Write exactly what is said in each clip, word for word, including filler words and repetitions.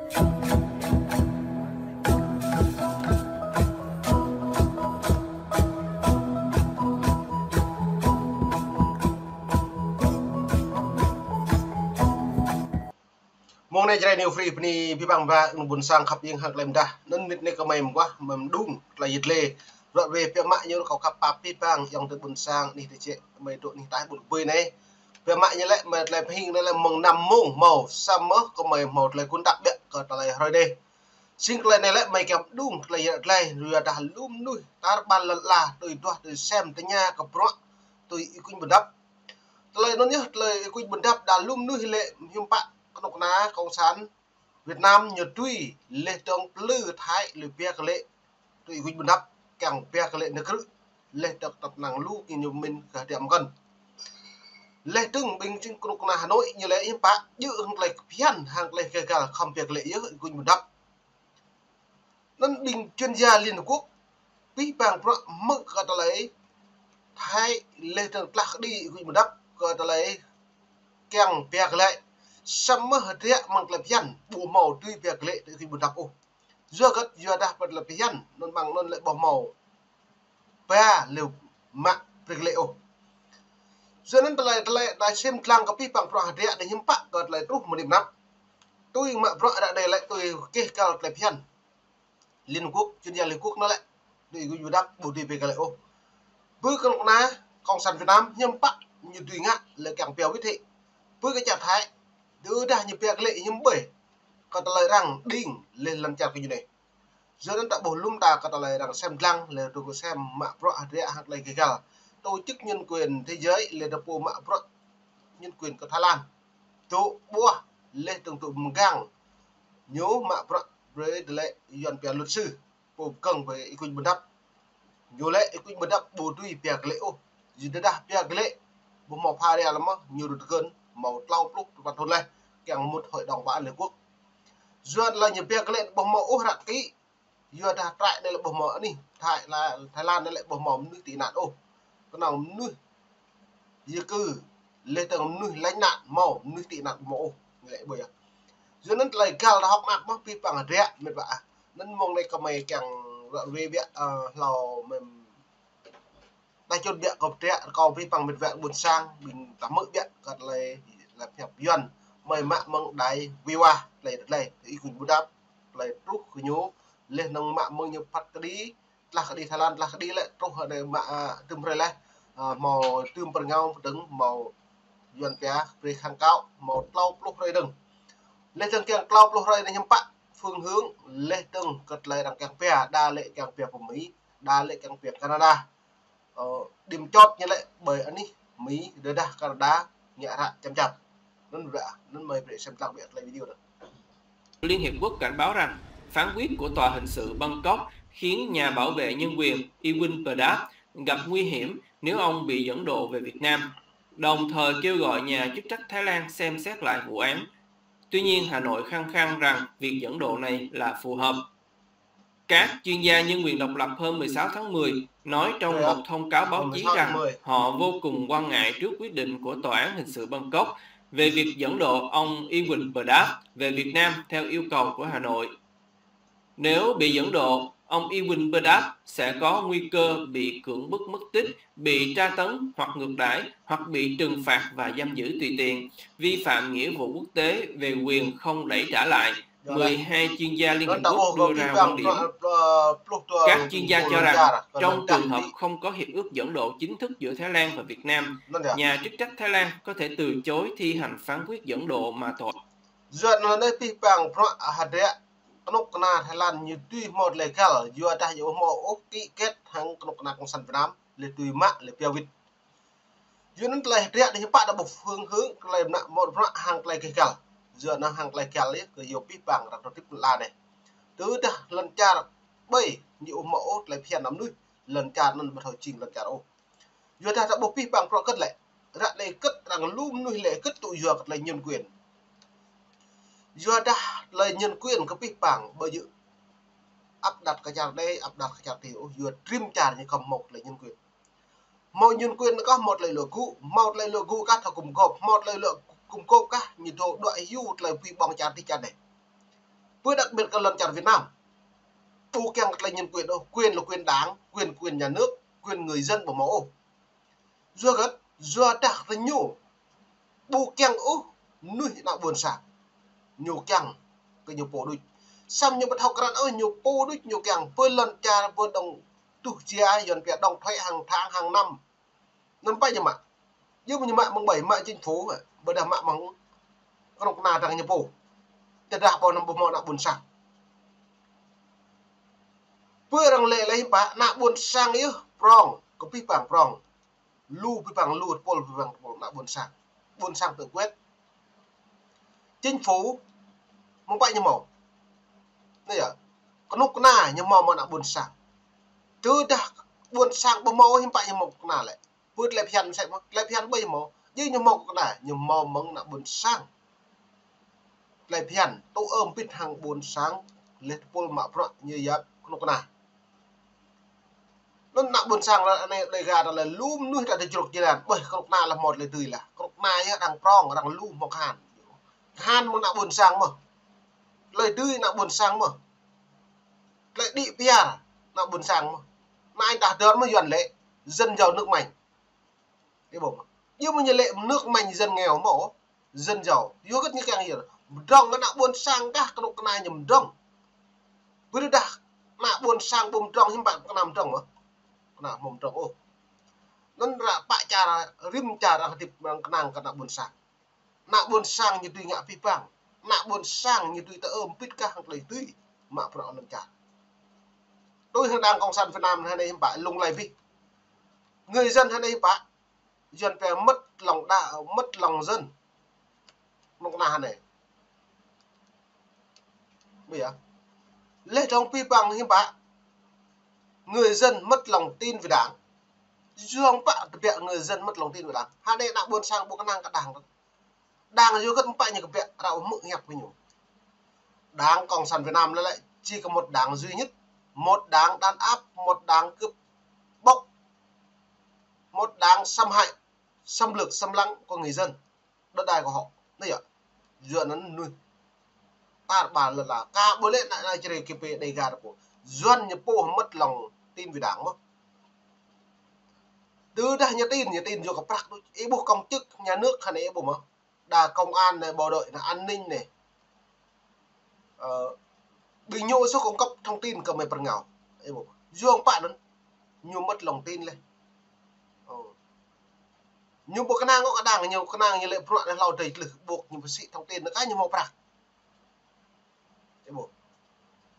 Mông anai Jrai New Free bơni abih bang ƀing ƀôn sang khăp ing hăng tơlơi mơdah. Anŭn mơnit anai kơmơi mơguah, mơ̆ng mơđung tơlơi yit lê. Ră ruai biă mă ñu kâo khăp pap abih bang ayŏng adơi ƀôn sang anih tơčĕ kơmơi dŏ anih ataih ƀôn kơbơi anai. Biă mă ñu lĕ mơi tơlơi pơhing anai lĕ mơ̆ng năm mông hmâo, samơ̆ kơmơi hmâo tơlơi kơnăl biă kơ tơlơi hrơi anai. Sĭt tơlơi anai lĕ mơi kiăng mơđung tơlơi yit lê, yua dah lu mơnuih tar ƀar lŏn ala tui duah tui sem tơña kơ bruă tui Y Quynh Bundap. Tơlơi anŭn yơh, tơlơi Y Quynh Bundap đa lu mơnuih lĕ hiư̆m pă kơnuk kơna Cộng sản Việt Nam ñu tui leh dơ̆ng plư Thái lĕ pia kơ lĕ tui Y Quynh Bundap kiăng pia kơ lĕ nơkrư̆ leh dơ̆ng tơpă năng lu kơ ñu mĭn kơ hơdră mơkăn. Leh dơ̆ng ƀing jing kơnuk kơna Hà Nội ñu lĕ hiư̆m pă djơ̆ hăng tơlơi phiăn hăng tơlơi gagal khŏm pia kơ lĕ yơh Y Quynh Bundap. Anŭn ƀing chuyên gia Liên Hợp Quốc abih bang bruă hmư̆ kơ tơlơi Thái leh dơ̆ng tlah kơđi Y Quynh Bundap kơ tơlơi kiăng pia kơ lĕ samơ̆ hơdră mơ̆ng tơlơi phiăn ƀu hmâo tui pia kơ lĕ tui Y Quynh Bundap ôh. Yua hơget? Yua dah pơ tơlơi phiăn anŭn mơ̆ng anŭn lĕ ƀu hmâo ba lĕ mă brơi kơ lĕ ôh. Yua anŭn tơlơi, tơlơi đa sem lăng kơ abih bang bruă hơdră đa hiư̆m pă kơ tơlơi truh mơnit mơnap. Tui mă bruă ră anai lĕ tui keh kăl tơlơi phiăn Liên Hợp Quốc, chuyên gia Liên Hợp Quốc anŭn lĕ tui Y Quynh Bundap ƀu tui pia kơ lĕ ôh. Ƀơi kơnuk kơna Cộng sản Việt Nam hiư̆m pă ñu tui ngă lĕ kiăng pia wĭt hĭ. Ƀơi kơ čar Thái, tơdah ñu pia kơ lĕ hiư̆m ƀơi kơ tơlơi arăng đing leh lŏn čar kơ ñu anai. Yua anŭn ta ƀuh lŏm ta kơ tơlơi arăng sem lăng lĕ dŏ kơ sem mă bruă hơdră hăng tơlơi gagal. Tổ chức nhân quyền thế giới lĕ dŏ pô mă bruă nhân quyền kơ Thái Lan dŏ ƀuah leh dơ̆ng dŏ mơgang ñu mă bruă brơi tơlơi Yuan pia luật sư pô pơkơ̆ng brơi Y Quynh Bundap. Ñu lĕ Y Quynh Bundap ƀu tui pia kơ lĕ ôh. Yua dah pia kơ lĕ ƀu hmâo pha ria lăm mơ̆ ñu rŭt gơn hmâo klâo pluh tơpăn thŭn leh kiăng mŭt Hội đồng Bảo an Liên Hợp Quốc. Yua anŭn lĕ ñu pia kơ lĕ ƀu hmâo ôh ră kĭ. Yua dah trại anai lĕ ƀu hmâo anih Thái Lan, Thái Lan anai lĕ ƀu hmâo mơnuih tị nạn ôh. Kơnơ̆ng mơnuih di cư leh dơ̆ng mơnuih lánh nạn hmâo, mơnuih tị nạn ƀu hmâo ôh. Ñu lĕ ƀơi yơh. Yua anŭn tơlơi gagal đa hơ̆k mơak mơ̆ abih bang hơdră mĕt wa ah. Anŭn mông anai kơmơi kiăng ră ruai biă, ơ, hlâo mơ̆ng đa čut biă kơ hơdră kơ abih bang mĕt wa ƀôn sang ƀing ta hmư̆ biă kơ tơlơi lăp hiăp Yuan mơi mă mơ̆ng đài Viva tơlơi tơlơi Y Quynh Bundap tơlơi truh kơ ñu leh dơ̆ng mă mơ̆ng ñu phat kơđi tlah kơđi Thái Lan, tlah kơđi lĕ truh hơnai mă, a, tơm hrơi leh, a, hmâo tơm pơrngao pơdơ̆ng hmâo Yuan pia brơi kháng cáo hmâo klâo pluh hrơi dơ̆ng. Leh dơ̆ng kiăng klâo pluh hrơi anai hiư̆m pă phương hướng leh dơ̆ng kơ tơlơi arăng kiăng pia, đa lĕ kiăng pia pơ Mi, đa lĕ kiăng pia Canada. Ơ, điểm chốt ñu lĕ ƀơi anih Mi, rơđah Canada, ngă hră chăm chăm. Anŭn ră, anŭn mơi brơi sem lăng biă tơlơi video anŭn. Liên Hiệp Quốc cảnh báo rằng phán quyết của Tòa Hình sự Bangkok khiến nhà bảo vệ nhân quyền Y Quynh Bundap gặp nguy hiểm nếu ông bị dẫn độ về Việt Nam, đồng thời kêu gọi nhà chức trách Thái Lan xem xét lại vụ án. Tuy nhiên, Hà Nội khăng khăng rằng việc dẫn độ này là phù hợp. Các chuyên gia nhân quyền độc lập hôm mười sáu tháng mười nói trong một thông cáo báo chí rằng họ vô cùng quan ngại trước quyết định của Tòa án Hình sự Bangkok về việc dẫn độ ông Y Quynh Bundap về Việt Nam theo yêu cầu của Hà Nội. Nếu bị dẫn độ, ông Y Quynh Bundap sẽ có nguy cơ bị cưỡng bức mất tích, bị tra tấn hoặc ngược đãi, hoặc bị trừng phạt và giam giữ tùy tiện, vi phạm nghĩa vụ quốc tế về quyền không đẩy trả lại. Mười hai chuyên gia Liên Hiệp Quốc đưa ra quan điểm. Các chuyên gia cho rằng, trong trường hợp không có hiệp ước dẫn độ chính thức giữa Thái Lan và Việt Nam, nhà chức trách Thái Lan có thể từ chối thi hành phán quyết dẫn độ mà tòa. Yua anŭn anai abih bang bruă hơdră kơnuk kơna Thái Lan ñu tui hmâo tơlơi gagal, yua dah ñu hmâo ôh ký kết hăng kơnuk kơna Cộng sản Việt Nam, lĕ tui mă, lĕ pia wĭt. Yua anŭn tơlơi hơdră đa hiư̆m pă đa ƀuh phương hướng, tơlơi mă mơ̆ bruă hăng tơlơi gagal. Yua anŭn hăng tơlơi gagal yơh, kơ yua abih bang arăng dŏ hơdip lŏn ala anai. Tơdah lŏn čar ƀơi ñu ƀu hmâo ôh tơlơi phiăn mơnuih, lŏn čar anŭn ƀu thâo jing lŏn čar ôh. Yua dah ta ƀuh abih bang bruă hơget lĕ. Ră anai hơget arăng lu mơnuih lĕ hơget tŭ yua kơ tơlơi nhân quyền. Yua dah tơlơi nhân quyền kơ abih bang ƀu djơ̆ áp đặt kơ čar anai, áp đặt kơ čar adih ôh, yua rĭm čar ñu khŏm hmâo tơlơi nhân quyền. Hmâo nhân quyền kah hmâo tơlơi luă gŭ, hmâo tơlơi luă gŭ kah thâo gum gôp, hmâo tơlơi luă gum gôp kah ñu thâo đuaĭ hyu tơlơi pui ƀong čar adih čar anai. Với đặc biệt kơ lŏn čar Việt Nam. Ƀu kiăng kơ tơlơi nhân quyền ôh, quyền là quyền đảng, quyền, quyền nhà nước, quyền người dân ƀu hmâo ôh. Yua hơget, yua dah rơngiu ƀu kiăng ôh mơnuih ană ƀôn sang. Ñu kiăng kơ ñu pô đôč. Samơ̆ ñu ƀu thâo krăn ôh, ñu pô đôč ñu kiăng pơ lŏn čar pơ dŏng tuh jia, Yuan pia đóng thuế hàng tháng, hàng năm. Anŭn pă ñu mă. Yua mơ̆ ñu mă mơ̆ng ƀai, mă chính phủ, ƀôdah mă mơ̆ng kơnuk kơna arăng ñu pô. Tơdah ƀu anăm ƀu hmâo ană ƀôn sang. Pơ arăng lĕ lĕ hiư̆m pă, ană ƀôn sang yơh prong, kơ abih bang prong. Lu abih bang lu, tơpul abih bang tơpul, ană ƀôn sang. Ƀôn sang tự quyết. Chính phủ, mơ̆ng pă ñu hmâo. Anai yơh, kơnuk kơna ñu hmâo mơ̆ng ană ƀôn sang. Tơdah ƀôn sang ƀu hmâo hiư̆m pă ñu hmâo kơnuk kơna lĕ. Pơ tơlơi phiăn sĕ mơ̆, tơlơi phiăn ƀu hmâo. Yua ñu hmâo kơnuk kơna, ñu hmâo mơ̆ng ană ƀôn sang. Tơlơi phiăn, tŭ ơm pit hăng ƀôn sang, leh tơpul mă bruă ñu yap kơnuk kơna. Anŭn ană ƀôn sang lĕ anai Dega ta lĕ lu mơnuih ta tơjrôk jơlan. Ƀơi kơnuk kơna lĕ hmâo tơlơi dưi lah. Kơnuk kơna yơh arăng prong, arăng lu hmâo khan. Khan mơ̆ng ană ƀôn sang mơ̆. Tơlơi dưi ană ƀôn sang mơ̆. Tơlơi đĭ piar ană ƀôn sang mơ̆. Anai ta dơ̆r mơ̆ Yuan lĕ dân giàu nước mạnh. Ih ƀuh mơ̆. Yua mơ̆ ñu lĕ nước mạnh dân nghèo mơ̆. Dân giàu. Yua hơget ñu kiăng yơh. Mơdrŏng ană ƀôn sang kah kơnuk kơna ñu mơdrŏng. Ƀôdah ană ƀôn sang ƀu mơdrŏng hiư̆m pă kơnuk kơna mơdrŏng mơ̆. Kơnuk kơna ƀu mơdrŏng ôh. Anŭn ră pă čar, rĭm čar arăng hơdip arăng kơnang kơ ană ƀôn sang. Ană ƀôn sang ñu dưi ngă abih bang. Ană ƀôn sang ñu dưi tơm pit kah hăng tơlơi dưi mă bruă lŏn čar. Tui hăng đảng Cộng sản Việt Nam hơnai hiư̆m pă lung lay abih. Người dân hơnai hiư̆m pă. Dân pia mất lòng đa-, mất lòng dân. Kơnuk kơna hơnai. Bây giờ, leh dong abih bang hiư̆m pă. Người dân mất lòng tin về đảng. Yua hơget pă tơbiă người dân mất lòng tin về đảng. Hơnai ană ƀôn sang ƀu kơnang kơ đảng. Đảng yua hơget pă ñu kơbiă ră hmư̆ hiăp kơ ñu. Đảng Cộng sản Việt Nam lĕ lĕ chỉ có một đảng duy nhất, một đảng đàn áp, một đảng cướp bóc, một đảng xâm hại, xâm lược, xâm lăng của người dân, đất đai của họ. Anai yơh. Yuan anŭn mơnuih tar ƀar lơ la. Kơ ƀu lĕ ană, ană čơrê kơ pê Dega ta pô. Yuan ñu pô mất lòng tin về đảng mơ̆. Tơdah ñu tin, ñu tin yua kơ prăk đôč. Ih ƀuh công chức nhà nước hơnai ih ƀuh mơ̆. Đa công an anai, bộ đội anai, an ninh anai. Ơ, ƀing ñu ƀu cung cấp thông tin kơ mơi pơrơngao. Ih ƀuh. Yua hơget pă anŭn. Ñu mất lòng tin leh. Ơ. Ñu ƀu kơnang ôh kơ đảng, ñu kơnang ñu lĕ bruă anai hlâo dơi tlưh, ƀuh ñu pơsĭ thông tin anai kah ñu hmâo prăk. Ih ƀuh.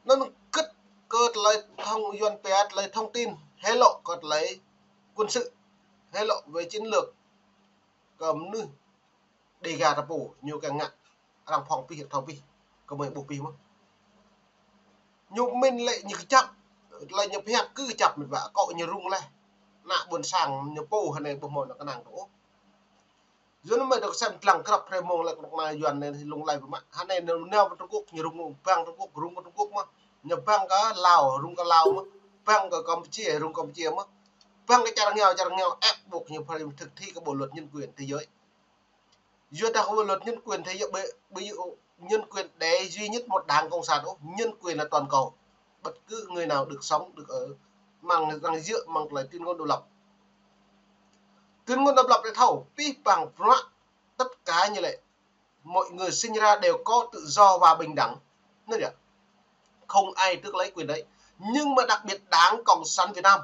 Anŭn kơ̆t kơ tơlơi thông Yuan pia tơlơi thông tin, hé lộ kơ tơlơi quân sự, hé lộ về chiến lược kơ mơnuih Dega ta pô, ñu kiăng ngă arăng phŏng pih, thâo pih, kơ mơi ƀuh pih mơ̆. Ñu pơmĭn lĕ ñu kơjăp, tơlơi ñu pơhiăp kơ kơjăp mĕt wa, akŏ ñu rŭng leh. Ană ƀôn sang ñu pô hơnai ƀu hmâo ană kơnang tơ ôh. Yua anŭn mơi dŏ sem lăng krăp hrơi mông lĕ kơnuk kơna Yuan anai lung lay biă mă. Hơnai nao, nao pơ Trung Quốc ñu rŭng, bang Trung Quốc rŭng kơ Trung Quốc mơ̆. Ñu bang kơ Lào rŭng kơ Lào mơ̆. Bang kơ Campuchia rŭng Campuchia mơ̆. Bang kơ čar rơngiao, čar rơngiao ĕp ƀuh ñu phải thực thi kơ bộ luật nhân quyền thế giới. Yua dah kơ bộ luật nhân quyền thế giới, ƀu, ƀu djơ̆ nhân quyền để duy nhất một đảng cộng sản ôh, nhân quyền là toàn cầu. Bất cứ người nào được sống, được ở, mang, đang dựa mang tơlơi tuyên ngôn độc lập. Tuyên ngôn độc lập anai thâo, abih bang bruă, tất cả ñu lĕ, mọi người sinh ra đều có tự do và bình đẳng. Anai yơh. Không ai tước lấy quyền đấy. Nhưng mà đặc biệt Đảng Cộng sản Việt Nam,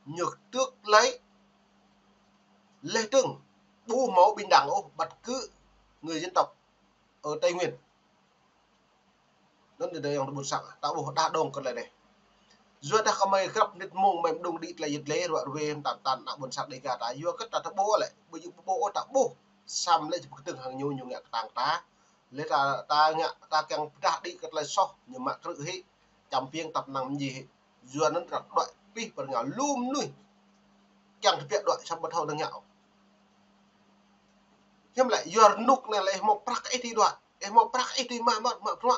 ñu tước lấy. Leh dơ̆ng, ƀu hmâo bình đẳng ôh, bất cứ người dân tộc ở Tây Nguyên. Anŭn tơdơi ayŏng adơi ƀôn sang, ta ƀuh đa đong kơ tơlơi anai. Yua dah kơ mơi krăp mơnit mông mơi mơđung đĭ tơlơi yit lĕ, ruă ruê, mơtam tan ană ƀôn sang Dega ta. Yua kơ ta tơƀuh lĕ, ƀu djơ̆ ƀuh ôh ta ƀuh. Samơ̆ lĕ či pơkơdơ̆ng hăng ñu, ñu ngă kơtang ta. Lĕ ta, ta ngă, ta kiăng pơdah đĭ kơ tơlơi soh, ñu mă krư̆ hĭ, čăm piêng tăp năng mơji hĭ. Yua anŭn ră đuaĭ abih pơ rơngiao lu mơnuih. Kiăng tơbiă đuaĭ samơ̆ ƀu thâo năng ngă ôh. Hiư̆m lĕ, yua rơnuk anai lĕ ih hmâo prăk ih tui đuaĭ, ih hmâo prăk ih tui mă, mă, mă bruă.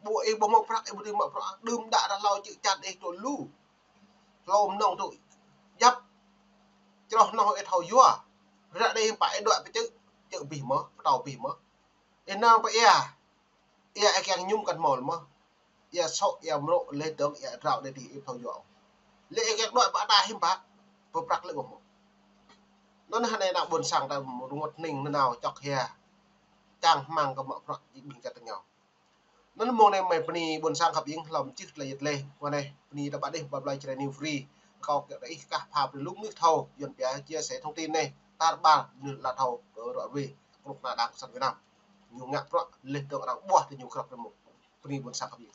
Ƀu ih ƀu hmâo prăk ih ƀu tui mă bruă, đưm đă ră hlâo čư̆ čat ih tŭ lu. Hlâo mơnơ̆ng tŭ djăp. Čroh noh ih thâo yua. Ră anai hiư̆m pă ih đuaĭ pơ čư̆, čư̆ abih mơ̆, pơtâo abih mơ̆. Ih nao pơ ia. Ia ih kiăng mơñum kăn hmâo mơ̆. Ia sŏk, ia mrŏ, leh dơ̆ng ia drao đe đih, ih thâo yua. Leh ia kiăng đuaĭ pơ ta hiư̆m pă, pơ prăk leh ƀu hmâo. Anŭn hơnai ană ƀôn sang ta rơngot hning nanao čŏk hia, čang hmang kơ mă bruă ƀing gah tơngiao. Anŭn mông anai mơi bơni ƀôn sang khăp ing hlŏm čih tơlơi yet leh. Mơ̆ng anai bơni ta ƀă đih ba blai Jrai New Free. Kâo kiăng đa ih kah pha brơi lu mơnuih thâo, Yuan pia chia sẻ thông tin anai, tar ƀar mơnuih lă thâo kơ ră ruai kơnuk kơna Đảng Cộng sản Việt Nam. Ñu ngă bruă leh dơ̆ng arăng ƀuah tơ ñu krăp rơmô. Bơni ƀôn sang khăp ing.